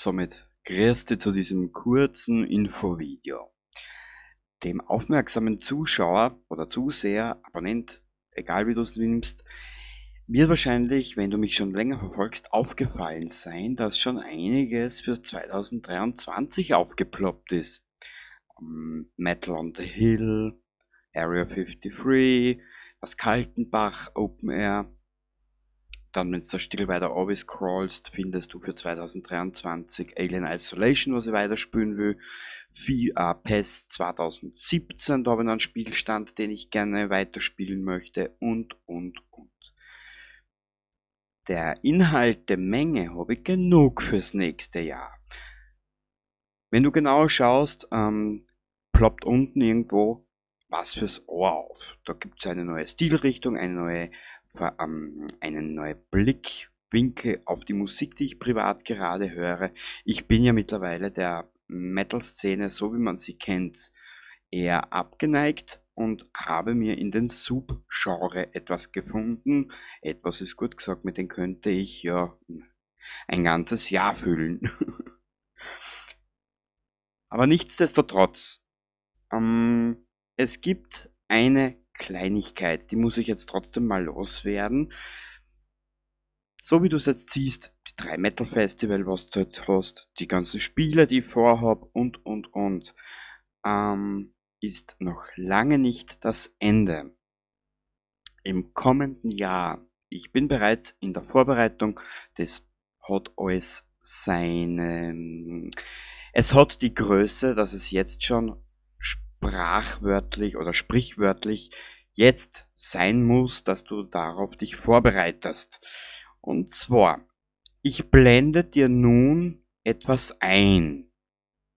Somit grüß dich zu diesem kurzen Infovideo. Dem aufmerksamen Zuschauer oder Zuseher, Abonnent, egal wie du es nimmst, wird wahrscheinlich, wenn du mich schon länger verfolgst, aufgefallen sein, dass schon einiges für 2023 aufgeploppt ist. Metal on the Hill, Area 53, das Kaltenbach Open Air. Dann, wenn du da still weiter scrollst, findest du für 2023 Alien Isolation, was ich weiterspielen will. PES 2017, da habe ich einen Spielstand, den ich gerne weiterspielen möchte und, und. Der Inhalt der Menge habe ich genug fürs nächste Jahr. Wenn du genau schaust, ploppt unten irgendwo was fürs Ohr auf. Da gibt es eine neue Stilrichtung, einen neuen Blickwinkel auf die Musik, die ich privat gerade höre. Ich bin ja mittlerweile der Metal-Szene, so wie man sie kennt, eher abgeneigt und habe mir in den Subgenre etwas gefunden. Etwas ist gut gesagt, mit dem könnte ich ja ein ganzes Jahr füllen. Aber nichtsdestotrotz, es gibt eine Kleinigkeit, die muss ich jetzt trotzdem mal loswerden. So wie du es jetzt siehst, die 3 Metal Festival, was du jetzt hast, die ganzen Spiele, die ich vorhab und, ist noch lange nicht das Ende. Im kommenden Jahr, ich bin bereits in der Vorbereitung des hat alles seine... Es hat die Größe, dass es jetzt schon sprachwörtlich oder sprichwörtlich jetzt sein muss, dass du darauf dich vorbereitest. Und zwar, ich blende dir nun etwas ein.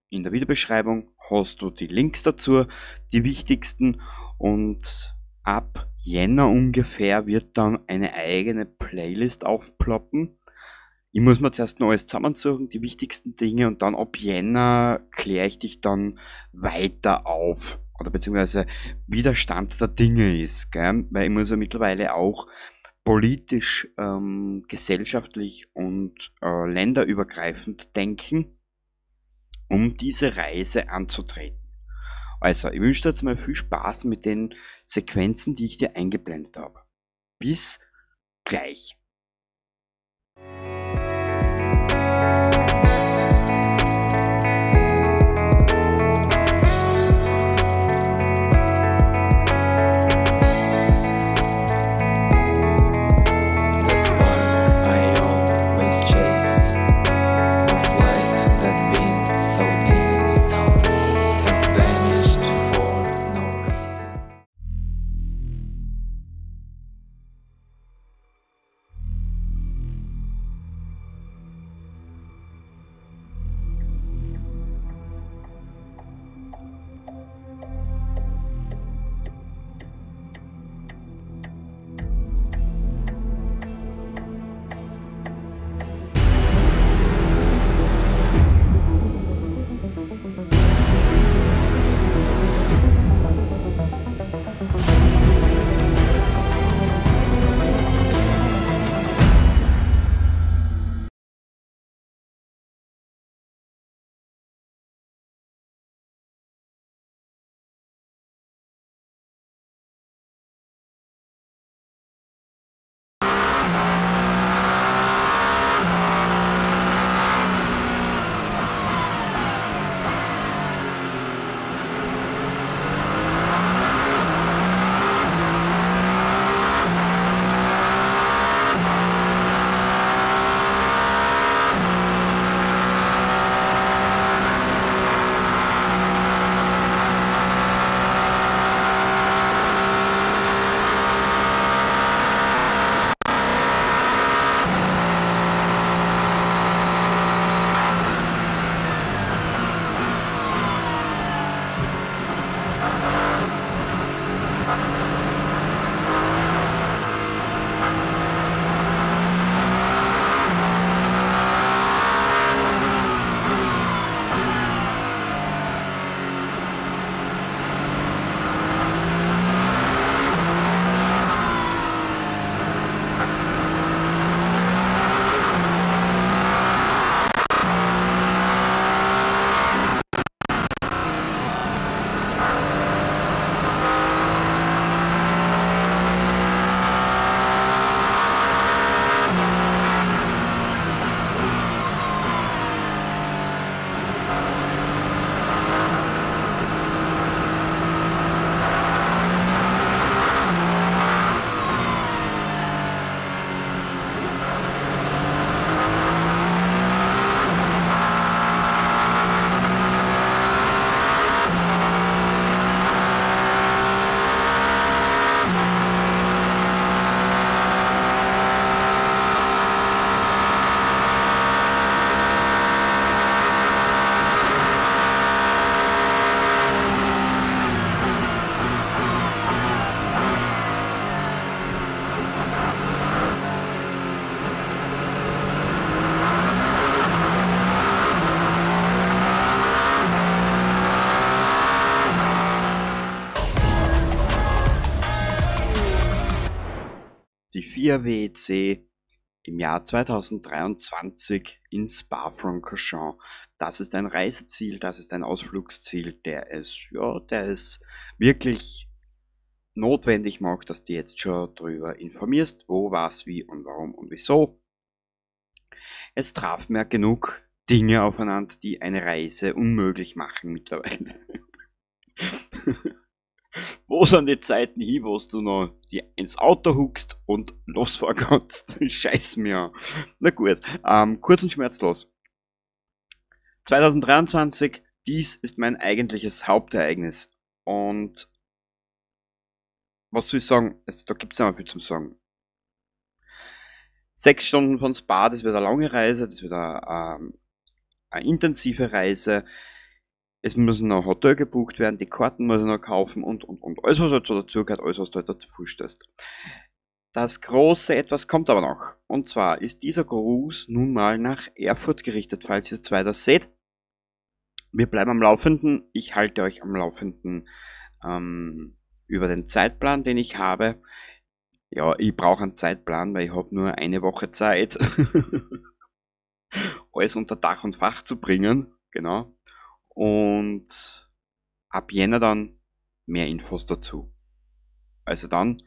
In der Videobeschreibung hast du die Links dazu, die wichtigsten, und ab Jänner ungefähr wird dann eine eigene Playlist aufploppen. Ich muss mir zuerst noch alles zusammensuchen, die wichtigsten Dinge, und dann ab Jänner kläre ich dich dann weiter auf. Oder beziehungsweise wie der Stand der Dinge ist, gell? Weil ich muss ja mittlerweile auch politisch, gesellschaftlich und länderübergreifend denken, um diese Reise anzutreten. Also, ich wünsche dir jetzt mal viel Spaß mit den Sequenzen, die ich dir eingeblendet habe. Bis gleich. FIA WEC im Jahr 2023 in Spa-Francorchamps. Das ist ein Reiseziel, das ist ein Ausflugsziel, der es wirklich notwendig macht, dass du jetzt schon darüber informierst, wo, was, wie und warum und wieso. Es traf mir genug Dinge aufeinander, die eine Reise unmöglich machen mittlerweile. Wo sind die Zeiten hin, wo du noch die ins Auto huckst und losfahren kannst? Scheiß mir. Na gut, kurz und schmerzlos. 2023, dies ist mein eigentliches Hauptereignis. Und was soll ich sagen? Da gibt's nicht mehr viel zum Sagen. 6 Stunden von Spa, das wird eine lange Reise, das wird eine intensive Reise. Es müssen noch Hotel gebucht werden, die Karten müssen noch kaufen und. Alles, was halt so dazugehört, alles, was du halt dazu stößt. Das große Etwas kommt aber noch. Und zwar ist dieser Gruß nun mal nach Erfurt gerichtet, falls ihr zwei das seht. Wir bleiben am Laufenden. Ich halte euch am Laufenden über den Zeitplan, den ich habe. Ja, ich brauche einen Zeitplan, weil ich habe nur eine Woche Zeit, alles unter Dach und Fach zu bringen. Genau. Und ab Jänner dann mehr Infos dazu. Also dann,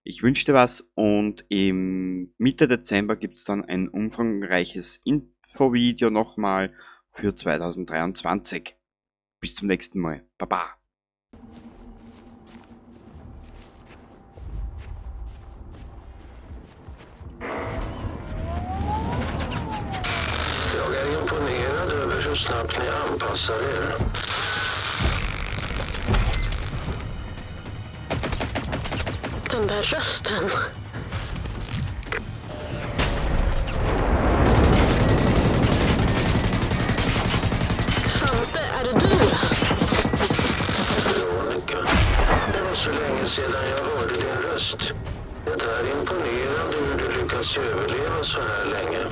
ich wünsche dir was und im Mitte Dezember gibt's dann ein umfangreiches Infovideo nochmal für 2023. Bis zum nächsten Mal. Baba. Jag är imponerad över hur snabbt ni anpassar er. Den där rösten. Svante, är det du? Veronica, det var så länge sedan jag hörde din röst. Det är imponerande hur du lyckats överleva så här länge.